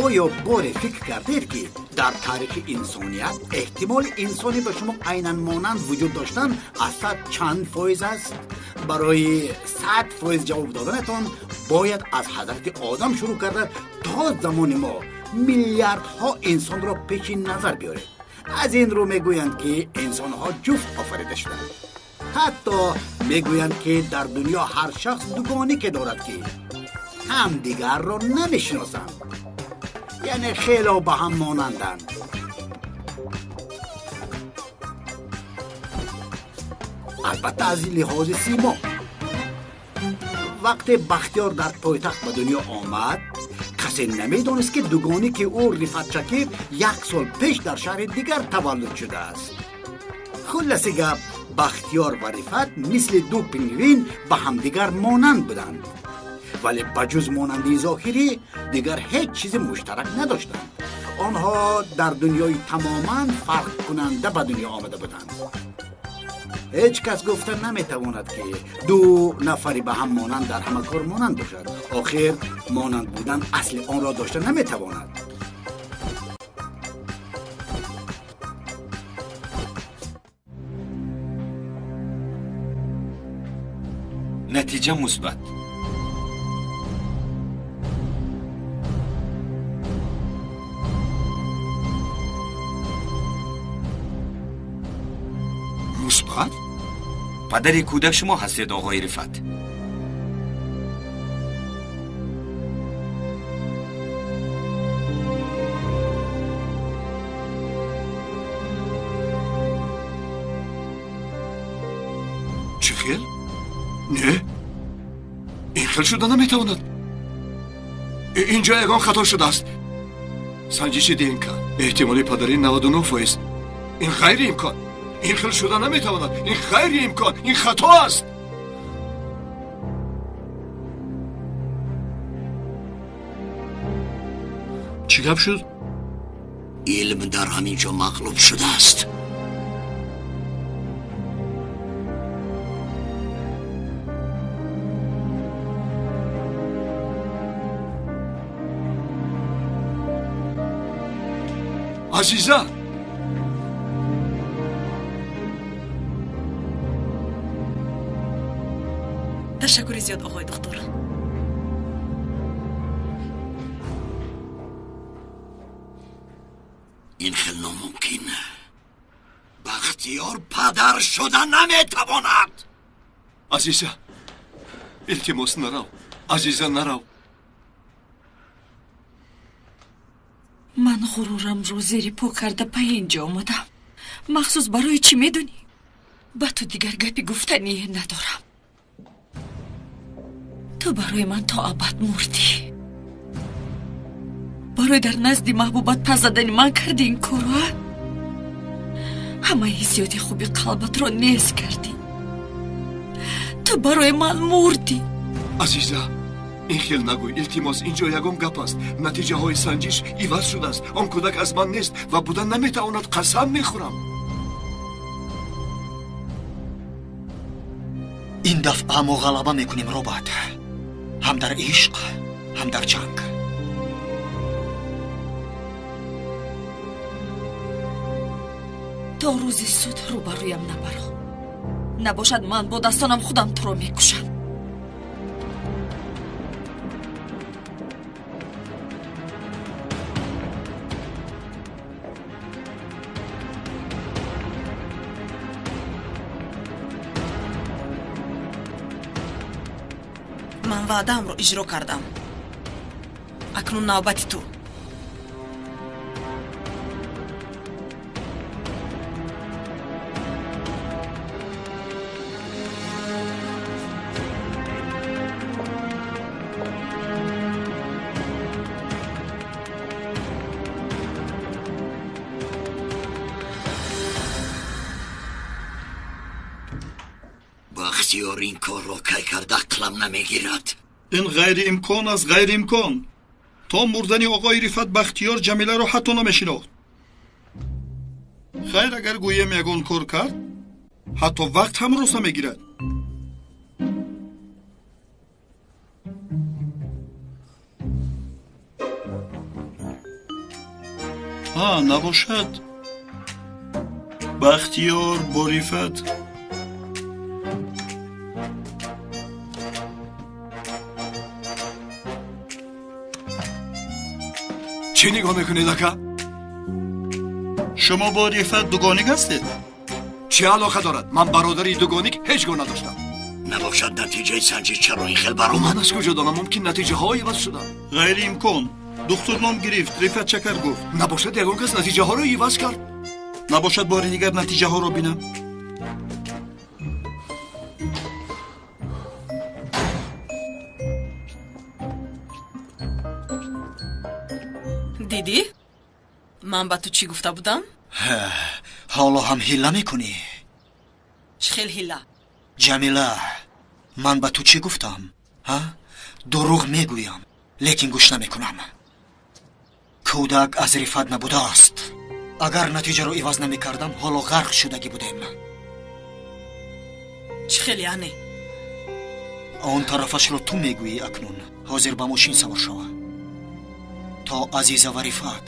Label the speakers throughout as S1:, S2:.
S1: Оё боре фикр кардед, ки дар таърихи инсоният эҳтимоли инсоне ба шумо айнан монанд вуҷуд доштан аз 100 чанд фоиз аст? Барои 100% ҷавоб доданатон бояд аз ҳазрати Одам шурӯъ карда то замони мо миллиардҳо инсонро пеши назар биёред. Аз ин рӯ мегӯянд, ки инсонҳо ҷуфт офарида шуданд. Ҳатто мегӯянд, ки дар дунё ҳар шахс дугонике дорад, ки ҳамдигарро намешиносанд, яъне хело ба ҳам монанданд. Албатта, аз лиҳози симо. Вақте Бахтиёр дар пойтахт ба дунё омад, касе намедонист, ки дугоники ӯ Рифат Шакир як сол пеш дар шаҳри дигар таваллуд шудааст. Хулласи гап, Бахтиёр ва Рифат мисли ду пингвин ба ҳамдигар монанд буданд, вале ба ҷуз монандии зоҳирӣ дигар ҳеҷ чизи муштарак надоштанд. Онҳо дар дунёи тамоман фарқкунанда ба дунё омада буданд. Ҳеҷ кас гуфта наметавонад, ки ду нафари ба ҳам монанд дар ҳама кор монанд бошад. Охир монанд будан асли онро дошта наметавонад.
S2: Натиҷа мусбат.
S3: Мусбат?
S2: Падари кӯдак шумо ҳастед, оғои Рифат.
S3: Чӣ хел? Не, ин хел шуда наметавонад. Инҷо ягон хато шудааст. Санҷиши ДНК, эҳтимоли падарӣ 99%. Ин ғайриимкон. Ин хел шуда наметавонад. Ин ғайриимкон. Ин хато аст. Чӣ гап шуд?
S4: Илм дар ҳамин ҷо мағлуб шудааст.
S3: Азиза!
S5: Ташаккури зиёд, оғои духтур.
S4: Ин хел номумкин. Бахтиёр падар шуда наметавонад.
S3: Азиза, илтимос, нарав. Азиза, нарав.
S5: Ман ғурурамро зери по карда ба ин ҷо омадам. Махсус барои чӣ медонӣ? Ба ту дигар гапи гуфтание надорам. Ту барои ман то абад мурдӣ. Барои дар назди маҳбубат пас задани ман кардӣ ин корро? Ҳамаи ҳиссиёти хуби қалбатро нез кардӣ. Ту барои ман мурдӣ.
S3: Азиза, ин хел нагӯй, илтимос. Инҷо ягон гап аст. Натиҷаҳои санҷиш иваз шудааст. Он кӯдак аз ман нест ва будан наметавонад. Қасам мехӯрам.
S6: Ин дафъа мо ғалаба мекунем, Роберт. Ҳам дар ишқ, ҳам дар ҷанг.
S5: То рӯзи суд рӯбарӯям набаро. Набошад, ман бо дастонам худам туро мекушам.
S7: Ман ваъдаамро иҷро кардам. Акнун навбати ту.
S4: Бахтиёр ин корро кай карда, ақлам намегирад.
S8: Ин ғайриимкон аст, ғайриимкон. То мурдани оғои Рифат Бахтиёр Ҷамиларо ҳатто намешинохт. Хайр, агар гӯем ягон кор кард, ҳатто вақт ҳам рост намегирад. Набошад. Бахтиёр бо Рифат.
S3: Чӣ нигоҳ мекунед, ака?
S8: Шумо бо Рифат дугоник ҳастед?
S3: Чӣ алоқа дорад? Ман бародари дугоник ҳеҷ гоҳ надоштам.
S4: Набошад натиҷаи санҷиш чаро ин хел баромад?
S3: Ман аз куҷо донам? Мумкин натиҷаҳо иваз шуданд.
S8: Ғайриимкон. Духтур ном гирифт, Рифат Чакар гуфт.
S3: Набошад ягон кас натиҷаҳоро иваз кард.
S8: Набошад бори дигар натиҷаҳоро бинам.
S7: Дидӣ? Ман ба ту чӣ гуфта будам?
S6: Ҳоло ҳам ҳилла мекунӣ?
S7: Чӣ хел ҳилла?
S6: Ҷамила, ман ба ту чӣ гуфтам? Ҳа? Дурӯғ мегӯям, лекин гӯш намекунам. Кӯдак аз Рифат набудааст. Агар натиҷаро иваз намекардам, ҳоло ғарқ шудагӣ будем.
S7: Чӣ хел яъне?
S6: Он тарафашро ту мегӯӣ акнун. Ҳозир ба мошин савор шава. То Азиза ва Рифат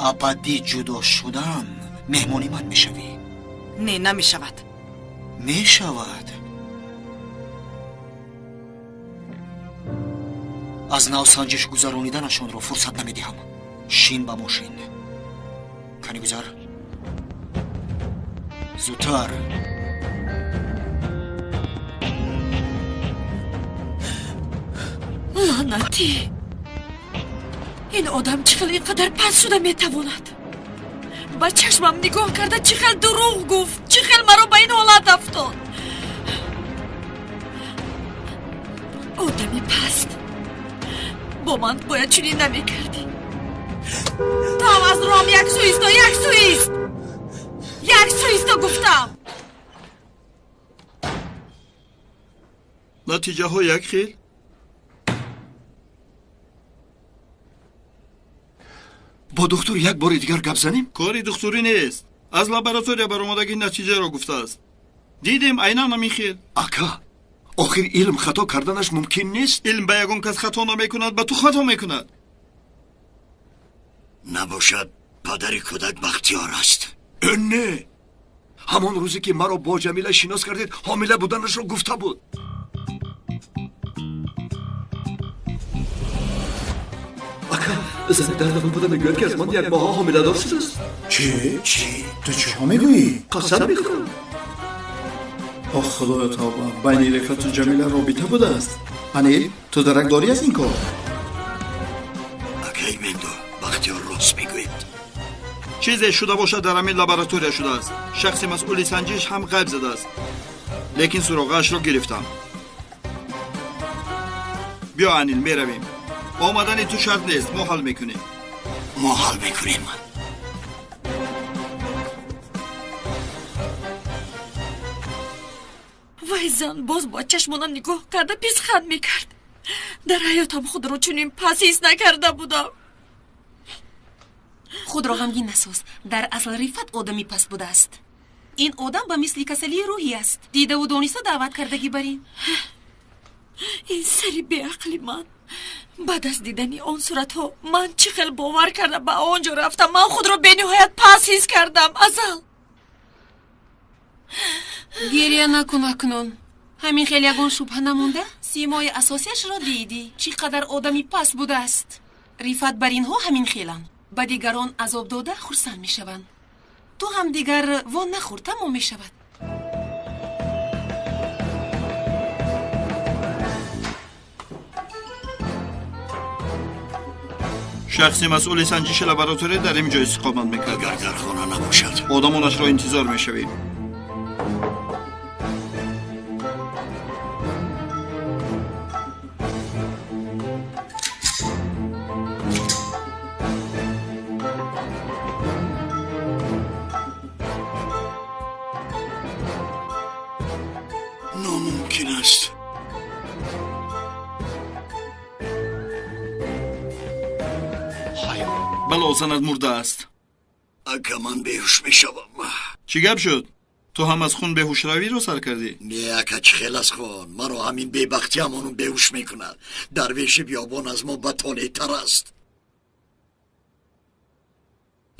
S6: абадӣ ҷудо шудан, меҳмони ман мешавӣ.
S7: Не, намешавад.
S6: Мешавад. Аз нав санҷиш гузарониданашонро фурсат намедиҳам. Шин ба мошин. Кани гузар. Зудтар.
S5: Лаънатӣ! Ин одам чӣ хел ин қадар паст шуда метавонад? Ба чашмам нигоҳ карда чӣ хел дурӯғ гуфт, чӣ хел маро ба ин ҳолат афтод. Одами паст, бо ман бояд чунин намекардӣ. Ту ҳам аз роҳам як сӯ исто, як сӯ ист, як сӯ исто гуфтам.
S8: Натиҷаҳо як хел?
S3: Бо духтур як бори дигар гап занем?
S8: Кори духтурӣ нест. Аз лаборатория баромадагӣ натиҷаро гуфтааст. Дидем айнан ҳамин хел.
S3: Ака, охир илм хато карданаш мумкин нест?
S8: Илм ба ягон кас хато намекунад, ба ту хато мекунад.
S4: Набошад падари кӯдак Бахтиёр аст.
S3: Не, ҳамон рӯзе ки маро бо Ҷамила шинос кардед, ҳомила буданашро гуфта буд. Ака, зани дардам буда мегӯяд ки аз ман як моҳа ҳомиладор шудааст.
S9: Чӣ? Чӣ? Ту чиҳо мегӯӣ?
S3: Қасам мехӯрам.
S8: Ох, худоё тавба, байни Рифату Ҷамила робита будааст. Анил, ту дарак дорӣ аз ин кор?
S4: Акай Мендо, Бахтиёр рост мегӯяд.
S8: Чизе шуда бошад дар ҳамин лаборатория шудааст. Шахси масъули санҷиш ҳам ғайб задааст, лекин суроғаашро гирифтам. Биё Анил, меравем. Омадани ту шарт нест, мо ҳал мекунем.
S4: Мо ҳал мекунем.
S5: Вай зан боз бо чашмонам нигоҳ карда писханд мекард. Дар ҳаётам худро чунин пас ҳис накарда будам.
S10: Худро ғамгин насоз. Дар асл Рифат одами паст будааст. Ин одам ба мисли касалии рӯҳӣ аст. Дидаву дониста даъват кардагӣ бар ин.
S5: Ин сари беақли ман. Баъд аз дидани он суратҳо ман чӣ хел бовар карда ба он ҷо рафтам. Ман худро бениҳоят пас ҳис кардам. Азал,
S10: гиря накун акнун. Ҳамин хел ягон шубҳа намонда? Симои асосияшро дидӣ, чӣ қадар одами паст будааст. Рифат бар инҳо ҳамин хеланд. Ба дигарон азоб дода хурсанд мешаванд. Ту ҳам дигар во нахӯр, тамом мешавад.
S8: Шахси масъули санҷиши лаборатория дар ин ҷо истиқомат мекард.
S4: Агар дар хона набошад,
S8: одамонашро интизор мешавем.
S4: Номумкин аст.
S8: Бало, занат мурдааст.
S4: Ака, ман беҳуш мешавам.
S8: Чӣ гап шуд? Ту ҳам аз хун беҳушравиро сар кардӣ?
S4: Не, ака, чӣ хел аз хун? Маро ҳамин бебахтӣ ҳамонун беҳуш мекунад. Дарвеши биёбон аз мо батолеътар аст.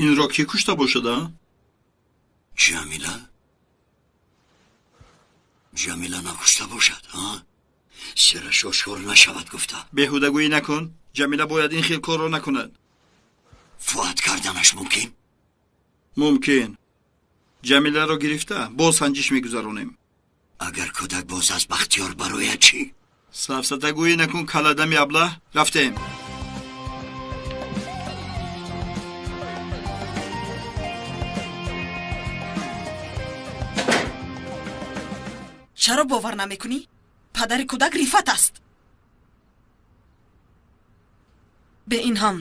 S8: Инро кӣ кушта бошад, а?
S4: Ҷамила? Ҷамила накушта бошад, а? Сираш ошкор нашавад гуфта.
S8: Беҳудагӯӣ накун. Ҷамила бояд ин хел корро накунад.
S4: Фуат карданаш мумкин?
S8: Мумкин. Ҷамиларо гирифта боз санҷиш мегузаронем.
S4: Агар кӯдак боз аз Бахтиёр барояд чӣ?
S8: Сафсатагӯӣ накун, каладами аблаҳ. Рафтем.
S7: Чаро бовар намекунӣ? Падари кӯдак Рифат аст. Бе ин ҳам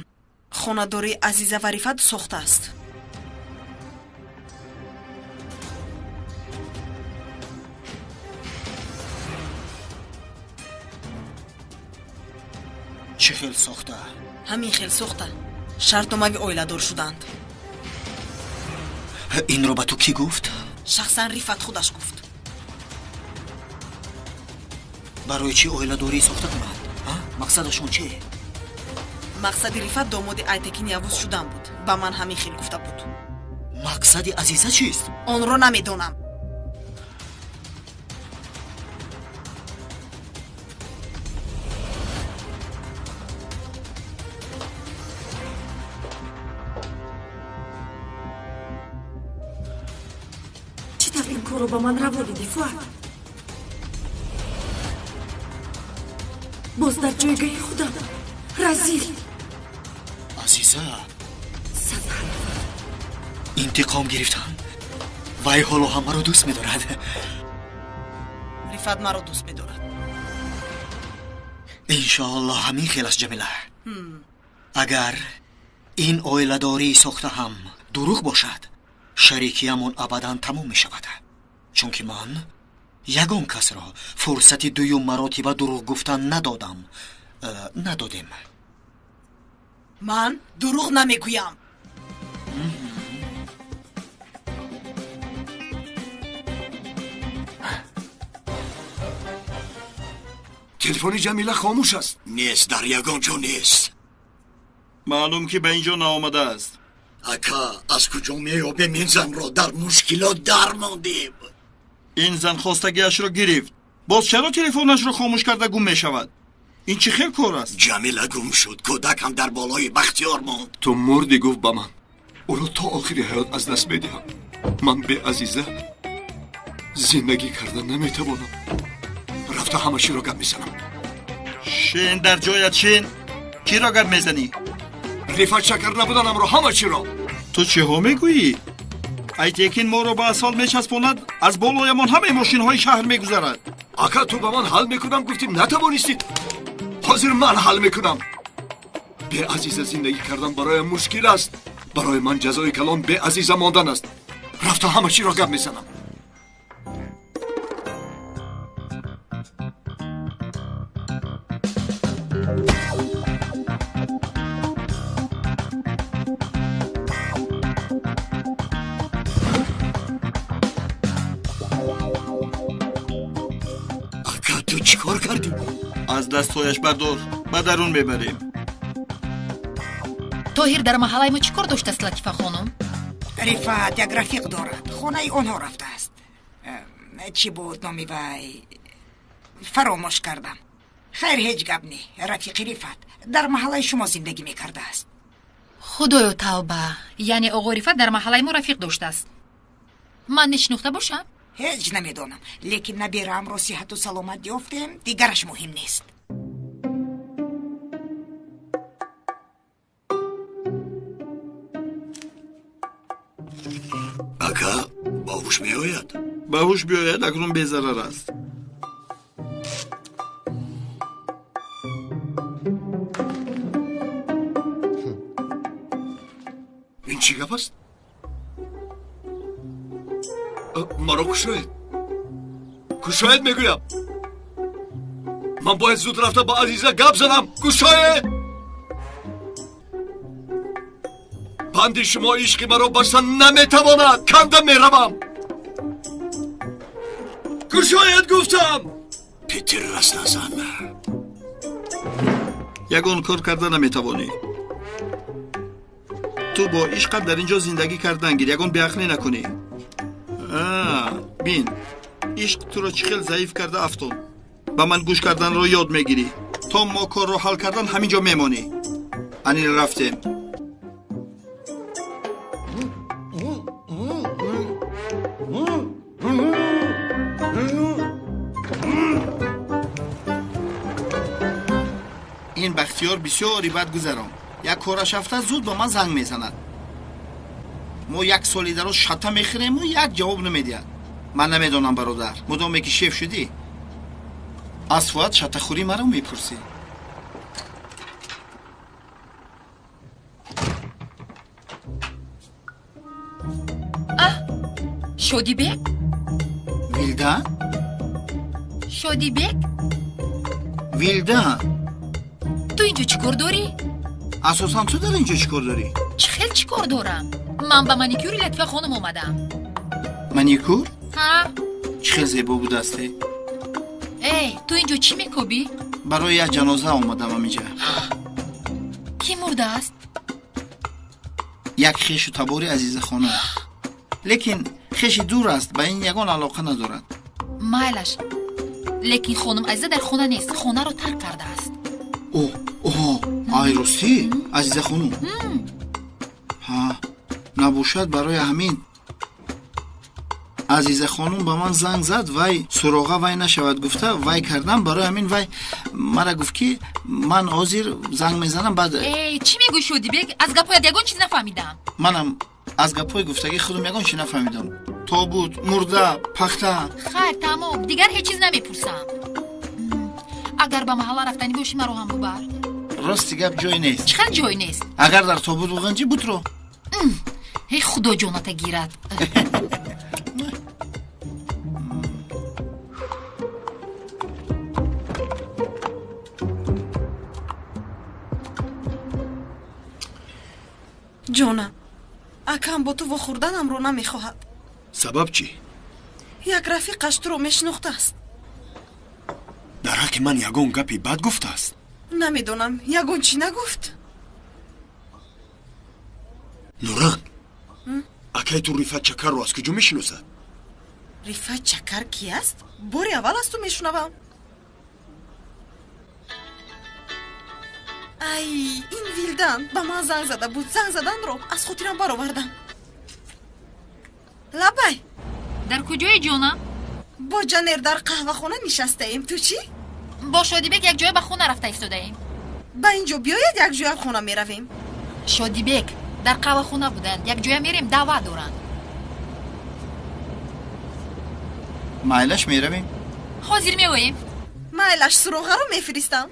S7: хонадории Азиза ва Рифат сохта аст.
S6: Чӣ хел сохта?
S7: Ҳамин хел сохта. Шартномави оиладор шуданд.
S6: Инро ба ту кӣ гуфт?
S7: Шахсан Рифат худаш гуфт.
S6: Барои чӣ оиладорӣ сохта кунанд? Мақсадашон чӣ?
S7: Мақсади Рифат домоди Айтекин Явуз шудан буд. Ба ман ҳамин хел гуфта буд.
S6: Мақсади Азиза чист?
S7: Онро намедонам.
S5: Чӣ тавр ин корро ба ман раво дидӣ, Фуат? Боз дар ҷойгоҳи худам разил.
S6: Азиза, интиқом гирифтам. Вай ҳоло ҳам маро дӯст медорад.
S7: Рифат маро дӯст медорад.
S6: Иншоаллоҳ ҳамин хел аст, Ҷамила. Агар ин оиладории сохта ҳам дурӯғ бошад, шарикиямон абадан тамом мешавад. Чунки ман ягон касро фурсати дуюм маротиба дурӯғ гуфтан надодам. Надодем.
S7: Ман дурӯғ намегӯям.
S3: Телефони Ҷамила хомӯш аст.
S4: Нест, дар ягон ҷо нест.
S8: Маълум ки ба ин ҷо наомадааст.
S4: Ака, аз куҷо меёбем ин занро? Дар мушкилот дармондем.
S8: Ин зан хостагиашро гирифт. Боз чаро телефонашро хомӯш карда гум мешавад? Ин чӣ хел кор аст?
S4: Ҷамила гум шуд, кӯдакам дар болои Бахтиёр монд.
S3: Ту мурдӣ гуфт ба ман. Ӯро то охири ҳаёт аз даст медиҳам. Ман бе Азиза зиндагӣ карда наметавонам. Рафта ҳама чиро гап мезанам.
S8: Шин дар ҷоят, шин. Киро гап мезанӣ?
S3: Рифат Шакар набуданамро, ҳама чиро.
S8: Ту чиҳо мегӯӣ? Айтекин моро ба асфалт мечаспонад, аз болоямон ҳамаи мошинҳои шаҳр мегузарад.
S3: Ака, ту ба ман ҳал мекунам гуфтӣ, натавонистӣ. Ҳозир ман ҳал мекунам. Бе Азиза зиндагӣ кардан бароям мушкил аст. Барои ман ҷазои калон бе Азиза мондан аст. Рафта ҳама чиро гап мезанам.
S4: Ака, ту чӣ кор кардӣ?
S8: Аз дастҳояш бардор, ба дарун мебарем.
S11: Тоҳир дар маҳаллаи мо чӣ кор доштааст, Латифа хонум?
S12: Рифат як рафиқ дорад, хонаи онҳо рафтааст. Чӣ буд номи вай? Фаромӯш кардам. Хайр, ҳеҷ гап не. Рафиқи Рифат дар маҳаллаи шумо зиндагӣ мекардааст.
S11: Худоё тавба, яъне оғои Рифат дар маҳаллаи мо рафиқ доштааст. Ман нешинохта бошам?
S12: Ҳеҷ намедонам, лекин набераамро сиҳату саломат ёфтем, дигараш муҳим нест.
S4: Ака, ба ҳуш меояд?
S8: Ба ҳуш биёяд, акнун безарар аст.
S3: Ин чӣ гап аст? Маро кушоед. Кушоед мегӯям. Ман бояд зуд рафта ба Азиза гап занам. Кушоед! Банди шумо ишқи маро баста наметавонад. Канда меравам. Кушоед гуфтам.
S4: Петир раст назан.
S8: Ягон кор карда наметавонӣ. Ту бо ишқат дар ин ҷо зиндагӣ кардан гир, ягон беақлӣ накунӣ. Бин, ишқ туро чӣ хел заиф карда афтод. Ба ман гӯш карданро ёд мегирӣ. То мо корро ҳал кардан ҳамин ҷо мемонӣ. Анил, рафтем. Ин Бахтиёр бисёри бад гузарон. Як кораш афта зуд ба ман занг мезанад. Мо як соли дароз шата мехӯрему як ҷавоб намедиҳад. Ман намедонам, бародар, мудоме ки шеф шудӣ, аз Фуад шатахӯрӣ маро мепурсӣ.
S11: Шодибек?
S8: Вилда?
S11: Шодибек?
S8: Вилда?
S11: Ту инҷо чӣ кор дорӣ?
S8: Асосан ту дар инҷо чӣ кор дорӣ?
S11: Чӣ хел чӣ кор дорам? Ман ба маникюри Латифа хонум омадам.
S8: Маникюр?
S11: Ҳа.
S8: Чӣ хел зебо будасте?
S11: Эй, ту инҷо чӣ мекобӣ?
S8: Барои як ҷаноза омадам аминҷа.
S11: Кӣ мурдааст?
S8: Як хешу табори Азиза хонум. Лекин хеши дур аст, ба ин ягон алоқа надорад.
S11: Майлаш, лекин хонум Азиза дар хона нест, хонаро тарк кардааст.
S8: О, оҳо, ай ростӣ, Азиза хонум. Ҳа, набошад барои ҳамин Азиза хонум ба ман занг зад, вай суроға вай нашавад гуфта, вай кардам, барои ҳамин вай мара гуфт ки ман ҳозир занг мезанам, баъд
S11: Эй, чӣ мегӯӣ, Шодибек? Аз гапҳоят ягон чиз нафаҳмидам.
S8: Манам аз гапҳои гуфтагии худам ягон чиз нафаҳмидам. Тобут, мурда, пахта.
S11: Хайр, тамом, дигар ҳеҷ чиз намепурсам. Агар ба маҳалла рафтанӣ бошӣ, маро ҳам бубар.
S8: Рости гап ҷой нест.
S11: Чӣ хел ҷой нест?
S8: Агар дар тобут буғанҷӣ, бутро.
S11: Эй, худо ҷоната гирад.
S7: Ҷонам, акам бо ту вохӯрданамро намехоҳад.
S3: Сабаб чӣ?
S7: Як рафиқаш туро мешинохтааст.
S3: Дар ҳаққи ман ягон гапи бад гуфтааст?
S7: Намедонам, ягон чӣ нагуфт.
S3: Нуран, акай ту Рифат Чакарро аз куҷо мешиносад?
S7: Рифат Чакар ки аст? Бори аввал аз ту мешунавам. Ай, ин Вилдан ба ман занг зада буд. Занг заданро аз хотирам баровардам. Лабай.
S11: Дар куҷои, ҷонам?
S7: Бо Ҷанер дар қаҳвахона нишастаем. Ту чӣ?
S11: Бо Шодибек якҷоя ба хона рафта истодаем.
S7: Ба инҷо биёед, якҷоя хона меравем.
S11: Шодибек дар қаҳвахона буданд, якҷоя мерем, даъват доранд.
S8: Майлаш, меравем.
S11: Ҳозир меоем.
S7: Майлаш, суроғаро мефиристам.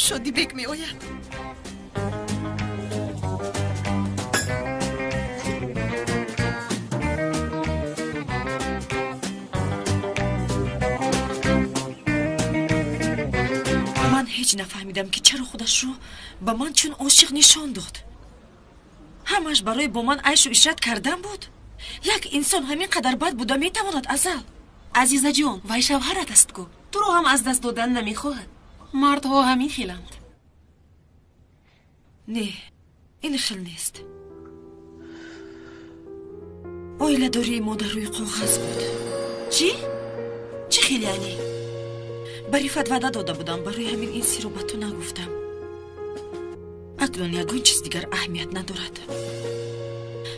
S7: Шодибек меояд. Ман ҳеҷ нафаҳмидам ки чаро худашро ба ман чун ошиқ нишон дод. Ҳамаш барои бо ман айшу ишрат кардан буд. Як инсон ҳамин қадар бад буда метавонад, Азал?
S10: Азизаҷон, вай шавҳарат аст ку. Туро ҳам аз даст додан намехоҳад. Мардҳо ҳамин хеланд.
S5: Не, ин хел нест. Оиладории мо дар рӯи коғаз буд.
S7: Чӣ? Чӣ хел яъне?
S5: Ба Рифат ваъда дода будам, барои ҳамин ин сирро ба ту нагуфтам. Акнун ягон чиз дигар аҳамият надорад.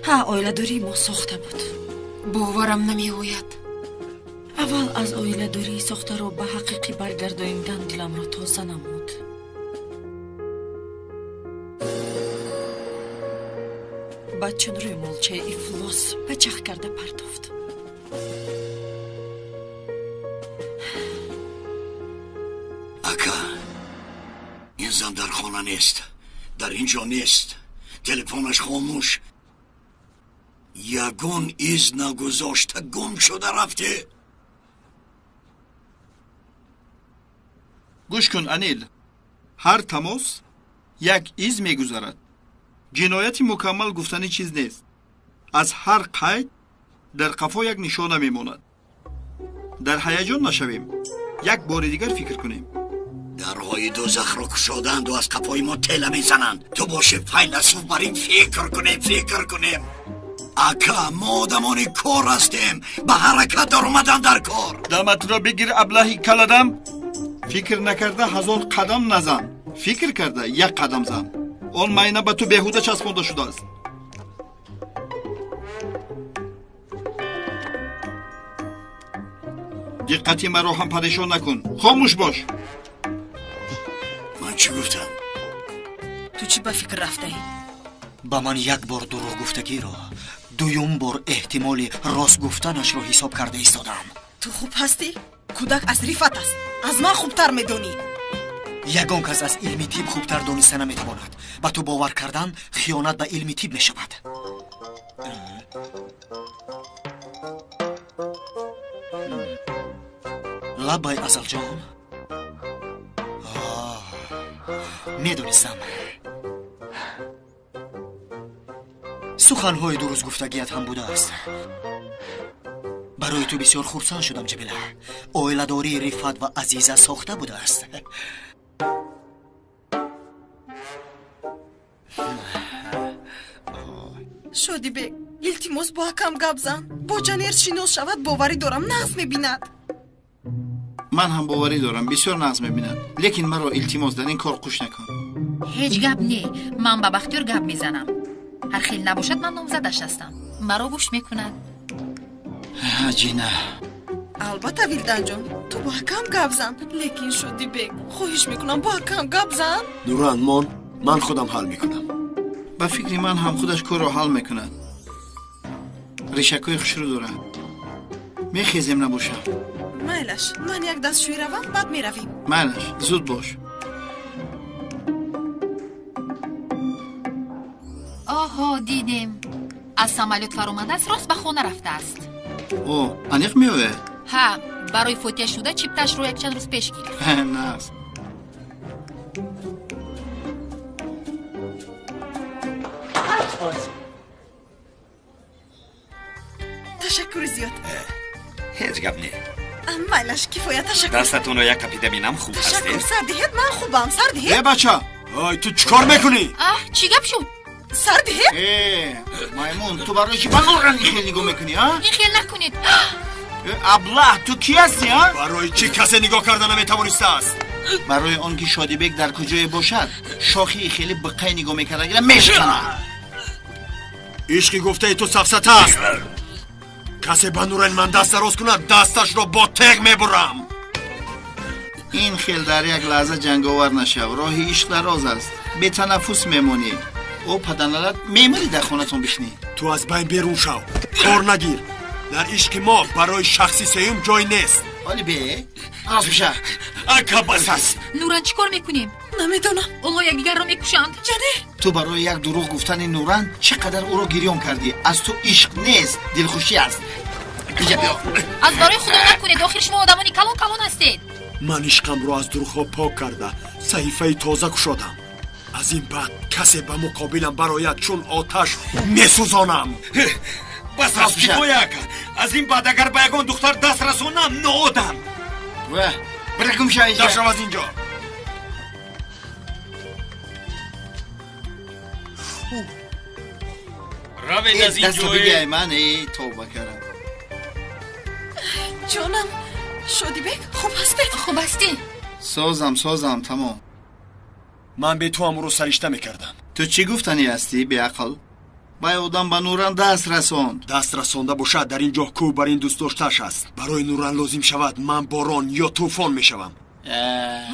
S5: Ҳа, оиладории мо сохта буд.
S10: Боварам намеояд.
S5: Аввал аз оиладории сохтаро ба ҳақиқӣ баргардонидан диламро тоза намуд. Баъд чун рӯймолчаи ифлос ба чах карда партофт.
S4: Ака, ин зан дар хона нест, дар ин ҷо нест, телефонаш хомӯш, ягон из нагузошта гум шуда рафте.
S8: Гӯш кун, Анил, ҳар тамос як из мегузарад. Ҷинояти мукаммал гуфтани чиз нест. Аз ҳар қайд дар қафо як нишона мемонад. Дар ҳаяҷон нашавем, як бори дигар фикр кунем.
S4: Дарҳои дӯзахро кушоданду аз қафои мо тела мезананд. Ту боши файласуф, бар ин фикр кунем, фикр кунем. Ака, мо одамони кор ҳастем, ба ҳаракат даромадан дар кор.
S8: Даматро бигир, аблаҳи каладам. Фикр накарда ҳазор қадам назан, фикр карда як қадам зан. Он майна ба ту беҳуда часпонда шудааст. Диққати маро ҳам парешон накун, хомӯш бош.
S4: Ман чӣ гуфтам?
S7: Ту чӣ ба фикр рафтаӣ?
S6: Ба ман як бор дурӯғ гуфтагиро дуюм бор эҳтимоли рост гуфтанашро ҳисоб карда истодам.
S13: Ту хуб ҳастӣ? Кӯдак аз Рифат аст, аз ман хубтар медонӣ.
S6: Ягон кас аз илми тиб хубтар дониста наметавонад. Ба ту бовар кардан хиёнат ба илми тиб мешавад. Лаббай, Азалҷон. Медонистам. Суханҳои дуруст гуфтагият ҳам будааст. Барои ту бисёр хурсанд шудам, Ҷамила. Оиладории Рифат ва Азиза сохта будааст.
S13: Шодибек, илтимос бо акам гап зан. Бо Ҷанер шинос шавад, боварӣ дорам, нағз мебинад.
S8: Ман ҳам боварӣ дорам, бисёр нағз мебинад. Лекин маро илтимос дар ин кор қуш накун.
S11: Ҳеҷ гап не, ман ба Бахтиёр гап мезанам. Ҳар хел набошад, ман номзадаш ҳастам. Маро гӯш мекунад.
S8: Ҷина.
S13: Албатта, Вилданҷон, ту бо акам гап зан. Лекин Шодибек, хоҳиш мекунам, бо акам гап зан.
S3: Нуран, мон, ман худам ҳал мекунам.
S8: Ба фикри ман ҳам худаш корро ҳал мекунад. Решакҳои хушрӯ дорад. Мехезем набошам.
S13: Майлаш, ман як дастшӯӣ равам, баъд меравем.
S8: Майлаш, зуд бош.
S11: Оҳо, дидем. Аз самолёт фаромадааст, рост ба хона рафтааст.
S8: О, аниқ меояд?
S11: Ҳа, барои фотиҳа шуда чипташро якчанд рӯз пеш гирифт.
S8: Нағз.
S13: Ташаккури зиёд.
S2: Ҳеҷ гап не.
S13: Майлаш, кифоя, ташаккур.
S2: Дастатонро як капида бинам, хуб ҳастед?
S13: Ташаккур, сар диҳед, ман хубам, сар диҳед.
S3: Э, бача, ой, ту чӣ кор мекунӣ?
S11: Аҳ, чӣ гап шуд?
S13: Сар диҳед?
S8: Э, маймун, ту барои чӣ ба Нуран ин хел нигоҳ мекунӣ, а?
S11: Ин хел накунед.
S8: Аблаҳ, ту кӣ ҳастӣ, а?
S3: Барои чӣ касе нигоҳ карда наметавонистааст?
S8: Барои он ки Шодибек дар куҷое бошад, шохии хеле биққай нигоҳ мекардагира мешканад.
S3: Ишқи гуфтаи ту сафсата аст. Касе ба Нурани ман даст дароз кунад, дасташро бо теғ мебурам.
S8: Ин хел дар як лаҳза ҷанговар нашав. Роҳи ишқ дароз аст, бетанаффус мемонӣ. О, паданалат, мемирӣ дар хонатон бишнӣ.
S3: Ту аз байн берун шав, кор нагир. Дар ишқи мо барои шахси сеюм ҷой нест.
S8: Оли бе, рост биша.
S3: Ака, бас аст.
S11: Нуран, чӣ кор мекунем?
S13: Намедонам.
S11: Онҳо якдигарро мекушанд.
S13: Ҷанер,
S8: ту барои як дурӯғ гуфтани Нуран чӣ қадар ӯро гирён кардӣ. Аз ту ишқ нест, дилхушӣ аст. Иҷа биё.
S11: Аз барои худо накунед, охир шумо одамони калон калон ҳастед.
S3: Ман ишқамро аз дурӯғҳо пок карда саҳифаи тоза кушодам. Аз ин баъд касе ба муқобилам барояд, чун оташ месӯзонам.
S2: Бас аст, кифоя, ака. Аз ин баъд агар ба ягон духтар даст расонам, ноодам.
S8: Ва, биракум ша инҷа.
S3: Дашав аз инҷо.
S2: Равед аз инҷо.
S8: Даста бигай ман, эй, тавба кардам.
S13: Ҷонам, Шодибек, хуб ҳастед?
S11: Хуб ҳастӣ?
S8: Созам, созам, тамом.
S3: Ман бе ту ҳам ӯро саришта мекардам.
S8: Ту чӣ гуфтанӣ ҳастӣ, беақл? Вай одам ба Нуран даст расонд.
S3: Даст расонда бошад, дар ин ҷо кӯ бар ин дӯстдоштааш аст. Барои Нуран лозим шавад, ман борон ё тӯфон мешавам.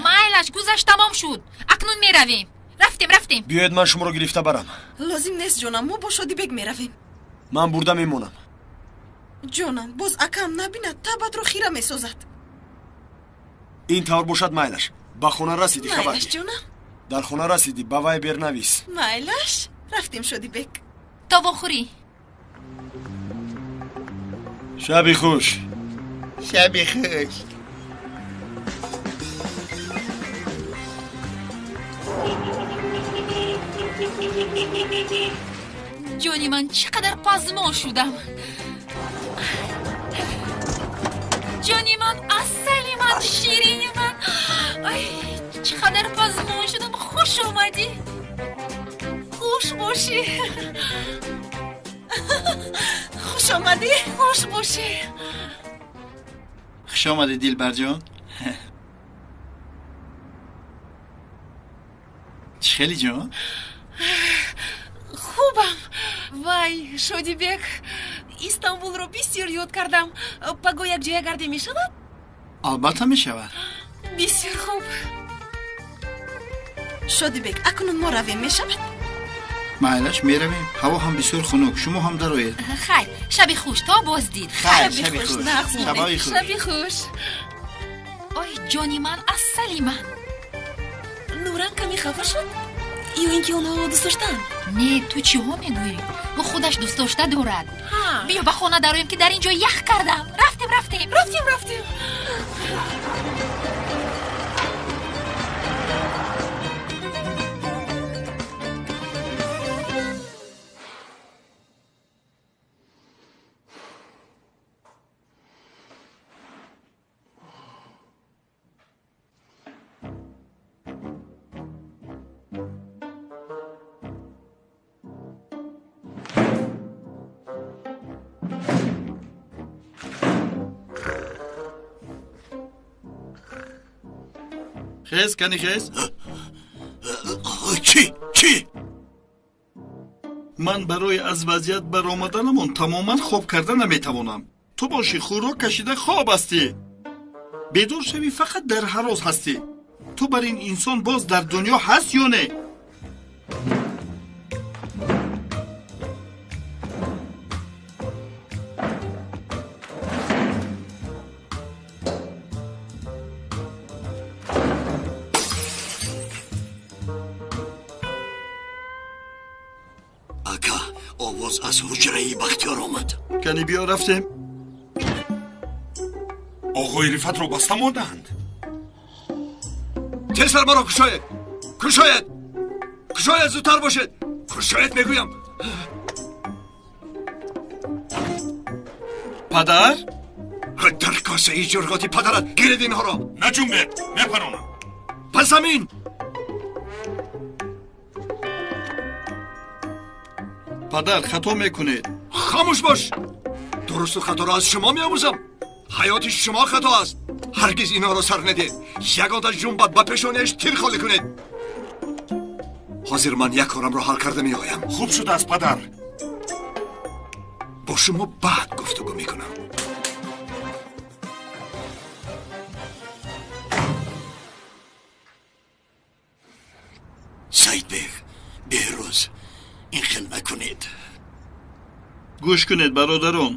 S11: Майлаш, гузашт, тамом шуд. Акнун меравем. Рафтем, рафтем.
S3: Биёед, ман шуморо гирифта барам.
S13: Лозим нест, ҷонам, мо бо Шодибек меравем.
S3: Ман бурда мемонам.
S13: Ҷонам, боз акам набинад, табатро хира месозад.
S3: Ин тавр бошад, майлаш. Ба хона расидӣ, хабар.
S13: Майлаш, ҷонам.
S3: Дар хона расидӣ, ба вайбер навис.
S13: Майлаш, рафтем, Шодибек.
S11: То вохӯрӣ.
S3: Шаби хуш.
S8: Шаби хуш.
S11: Ҷони ман, чӣ қадар пазмон шудам. Ҷони ман, асали ман, ширини ман. Ай, Чӣ қадар пазмон шудам. Хуш омадӣ. Хуш бошӣ.
S13: Хуш омадӣ.
S11: Хуш бошӣ.
S8: Хуш омадӣ, Дилбарҷон. Чӣ хели ҷон?
S10: Хубам. Вай, Шодибек, Истанбулро бисёр ёд кардам. Паго якҷоя гардем, мешавад?
S8: Албатта мешавад.
S10: Бисёр хуб.
S13: Шодибек, акнун мо равем, мешавад?
S8: Майлаш, меравем. Ҳаво ҳам бисёр хунук, шумо ҳам дароед.
S11: Хайр, шаби хуш, то боздид.
S8: Хайр, шаби хуш. Шабои хуш.
S10: Шаби хуш.
S11: Ой, ҷони ман, асали ман.
S10: Нуран каме хафа шуд? Ё ин ки онҳо дӯст доштанд?
S11: Не, ту чиҳо мегӯӣ? Ӯ худаш дӯст дошта дорад. Биё ба хона дароем, ки дар ин ҷо ях кардам. Рафтем, рафтем.
S10: Рафтем, рафтем.
S8: Хез, кани хез.
S4: Чӣ? Чӣ?
S8: Ман барои аз вазъият баромаданамон тамоман хоб карда наметавонам. Ту бошӣ хӯрок кашида хоб ҳастӣ. Бедор шавӣ, фақат дар ҳарос ҳастӣ. Ту бар ин инсон боз дар дунё ҳаст ё не?
S4: Ака, овоз аз ҳуҷраи Бахтиёр омад.
S8: Кани биё, рафтем.
S2: Оғои Рифатро баста мондаанд.
S3: Тезтар маро кушоед! Кушоед! Кушоед, зудтар бошед! Кушоед, мегӯям.
S8: Падар?
S3: Дар косаи ҷурғоти падарат гиред инҳоро.
S2: Наҷунбед, мепаронам.
S3: Ба замин!
S8: Падар, хато мекунед.
S3: Хомӯш бош! Дурусту хаторо аз шумо меомӯзам. Ҳаёти шумо хато аст. Ҳаргиз инҳоро сар надиҳед. Ягона ҷунбад ба пешонааш тир холӣ кунед. Ҳозир ман як корамро ҳал карда меоям.
S2: Хуб шудааст, падар.
S3: Бо шумо баъд гуфтугӯ мекунам.
S4: Саидбек, Беҳрӯз, ин хел накунед.
S8: Гӯш кунед, бародарон.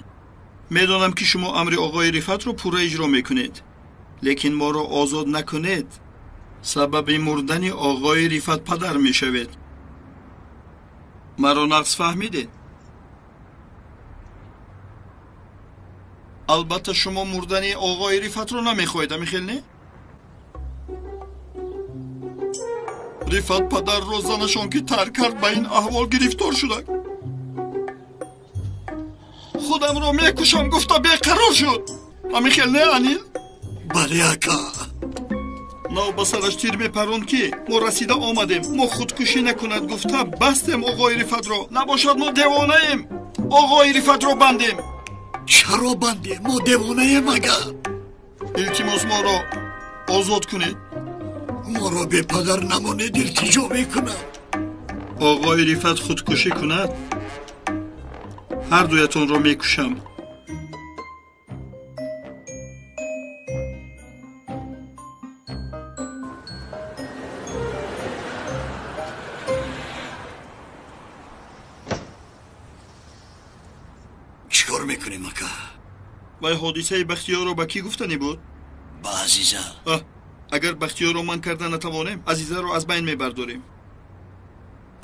S8: Медонам, ки шумо амри оғои Рифатро пурра иҷро мекунед, лекин моро озод накунед, сабаби мурдани оғои Рифат падар мешавед. Маро нақс фаҳмидед? Албатта шумо мурдани оғои Рифатро намехоҳед, амихел не? Рифат падарро занашон ки тарк кард, ба ин аҳвол гирифтор шуда. Худамро мекушам гуфта беқарор шуд. Амихел не, Анил?
S4: Бале, ака.
S8: Нав ба сараш тир мепаронд, ки мо расида омадем. Мо худкушӣ накунад гуфта бастем оғои Рифатро. Набошад, мо девонаем. Оғои Рифатро бандем.
S4: Чаро бандем? Мо девонаем агар?
S8: Илтимос, моро озод кунед.
S4: Моро бепадар намонед, илтиҷо мекунам.
S8: Оғои Рифат худкушӣ кунад, ҳар дуятонро мекушам.
S4: Чӣ кор мекунем, ака?
S8: Вай ҳодисаи Бахтиёрро ба кӣ гуфтанӣ буд?
S4: Ба Азиза.
S8: Агар Бахтиёрро ман карда натавонем, Азизаро аз байн мебардорем.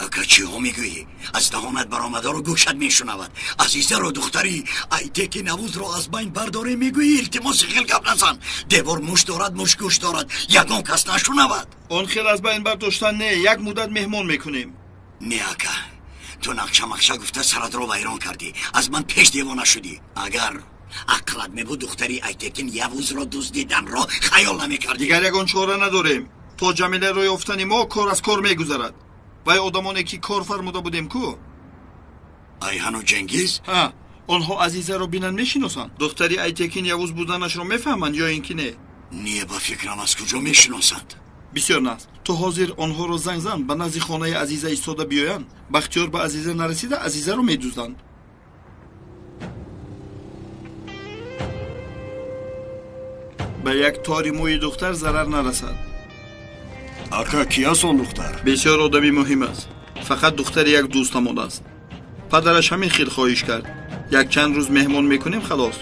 S4: Ака, чиҳо мегӯӣ? Аз даҳонат баромадаро гӯшат мешунавад. Азизаро, духтари Айтеки Навузро аз байн бардорем мегӯӣ? Илтимоси хел гап назан. Девор муш дорад, муш гӯш дорад, ягон кас нашунавад.
S8: Он хел аз байн бардоштан не, як муддат меҳмон мекунем.
S4: Не, ака, ту нақша-мақша гуфта саратро вайрон кардӣ. Аз ман пеш девона шудӣ. Агар ақлат мебуд, духтари Айтекин Явузро дуздиданро хаёл намекардӣ.
S8: Дигар ягон чора надорем. То Ҷамиларо ёфтани мо кор аз кор мегузарад. Вай одамоне ки кор фармуда будем ку?
S4: Айҳану Ҷенгиз?
S8: Ҳа, онҳо Азизаро бинанд мешиносанд. Духтари Айтекин Явуз буданашро мефаҳманд ё ин ки не?
S4: Не, ба фикрам аз куҷо мешиносанд?
S8: Бисёр наст. Ту ҳозир онҳоро занг зан, ба назди хонаи Азиза истода биёянд. Бахтиёр ба Азиза нарасида, Азизаро медузданд. Ба як тори мӯи духтар зарар нарасад.
S3: Ака, ки аст он духтар?
S8: Бисёр одами муҳим аст. Фақат духтари як дӯстамон аст. Падараш ҳамин хел хоҳиш кард. Якчанд рӯз меҳмон мекунем, халос.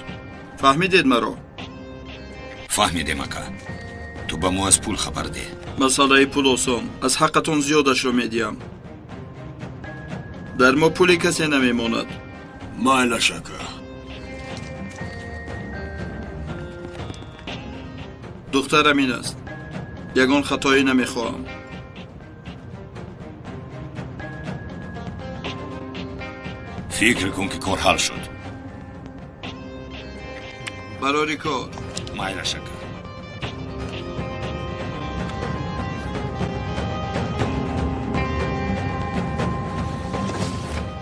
S8: Фаҳмидед маро?
S2: Фаҳмидем, ака. Ту ба мо аз пул хабар деҳ.
S8: Масъалаи пул осон. Аз ҳаққатон зиёдашро медиҳам. Дар мо пули касе намемонад.
S3: Майлаш, ака.
S8: Духтарам ин аст. Ягон хатоӣ намехоҳам.
S2: Фикр кун ки кор ҳал шуд.
S8: Барори кор.
S2: Майлаш, ака.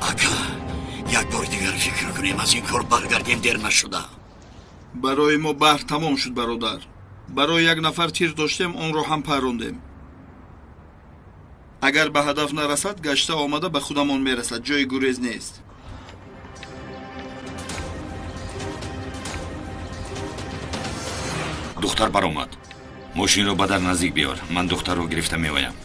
S4: Ака, як бори дигар фикр кунем, аз ин кор баргардем дер нашуда.
S8: Барои мо баҳр тамом шуд, бародар. Барои як нафар тир доштем, онро ҳам паррондем. Агар ба ҳадаф нарасад, гашта омада ба худамон мерасад. Ҷои гурез нест.
S2: Духтар баромад. Мошинро ба дар наздик биёр. Ман духтарро гирифта меоям.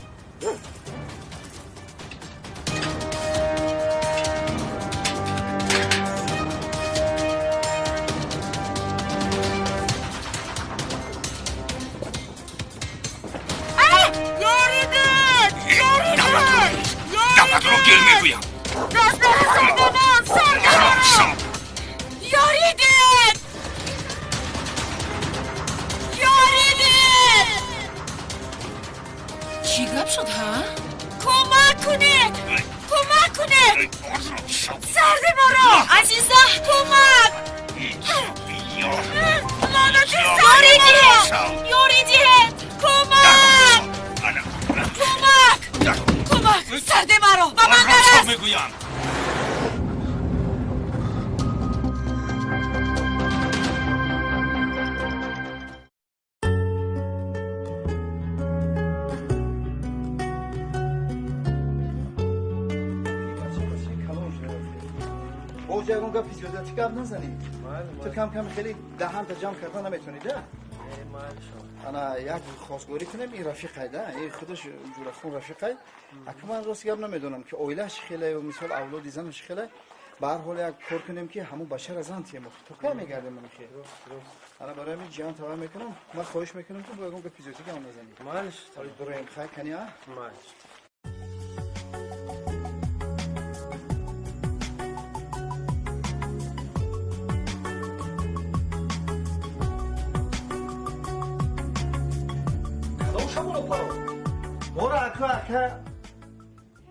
S8: Ту кам кам хеле даҳанта ҷамъ карда наметавонӣ, да? Ана як хостгорӣ кунем, ин рафиқай, да? Ин худаш Ҷӯрахун рафиқай. Ака ман рост гап намедонам ки оилааш чӣ хеле, мисол авлоди занаш чӣ хеле. Ба ҳар ҳол як кор кунем ки ҳамун бачара зан тием. То кай мегардем ман хел? Ана барои ҳамин ҷиҳан тавай мекунам. Ман хоҳиш мекунам ки бо ягон гапи зиёдӣ гап назанӣ.
S14: Майлаш.
S8: Дуроем хай кани, а?
S14: Майлаш.
S8: Мора ака, ака,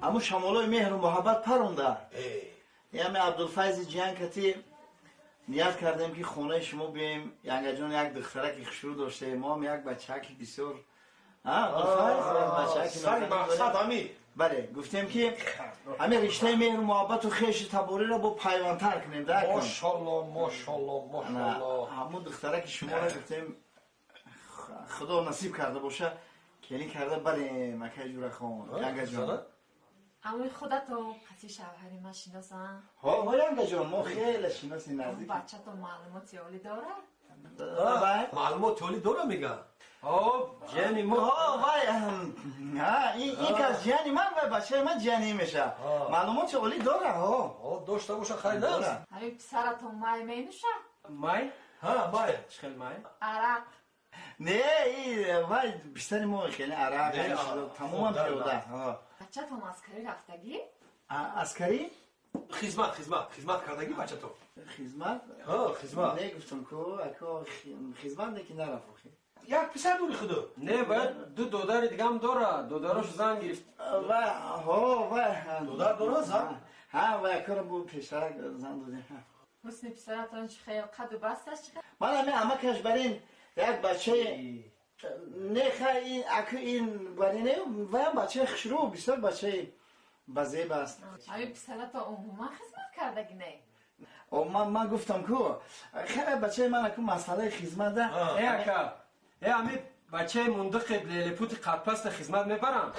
S8: аму шамолои меҳру муҳаббат паронда. Яме Абдулфайзи ҷиҳан кати ният кардем ки хонаи шумо биёем. Янгаҷон як духтараки хушрӯ доштем, мо ҳам як бачаки бисёр. Абдулфайз як бачаки
S14: мақсад ҳами.
S8: Бале, гуфтем ки ҳамин риштаи меҳру муҳаббату хешу табориро бо пайвандтар кунем, да?
S14: Мошалло, мошалло, мошалло.
S8: Ҳамун духтараки шуморо гуфтем худо насиб карда боша. Келин карда барем, акай Ҷӯрахон, Янгаҷон.
S15: Амои худатон қати шавҳари ман шиносан?
S8: Ҳо, ҳо, Янгаҷон, мо хеле шиноси наздик.
S15: Бачатон маълумоти олӣ дорад?
S14: Маълумоти олӣ дора мега? Ҳо, ҷияни мо.
S8: Ҳо, вай, ҳа, ин кас ҷияни ман ва бачаи ман ҷияни меша. Маълумоти олӣ дора, ҳо.
S14: Ҳо, дошта боша хайр нест.
S15: Ҳамин писаратон май менӯшад?
S14: Май? Ҳа, май. Чӣ хел май?
S15: Арақ.
S8: Не, вай писари мо хеле арақ, тамоман пиёда.
S15: Бачатон аскарӣ рафтагӣ?
S8: Аскарӣ?
S14: Хизмат, хизмат, хизмат кардагӣ бачатон?
S8: Хизмат?
S14: Ҳа, хизмат.
S8: Не гуфтам ку, ако хизмат не ки нарафт охи.
S14: Як писар дори худо?
S16: Не, бояд ду додари дигам дора, додарош зан гирифт.
S8: Ва, ҳо, ва.
S14: Додар дора зан?
S8: Ҳа, ва якора бу пешарак зан додем.
S15: Ҳусни писаратон чӣ хел, қаду басташ чӣ хел?
S8: Ман ҳамин амакаш барин як бачаи Не, хай, ин аку ин вари не, ваям бачаи хушрӯ, бисёр бачаи базеб аст.
S15: Ами писарато умуман хизмат кардаги не?
S8: О, ман гуфтам ку, хай, бачаи ман аку масъалаи хизмата.
S16: Э, ака, э, ами бачаи мундиқи лелепути қадпаста хизмат мебарам?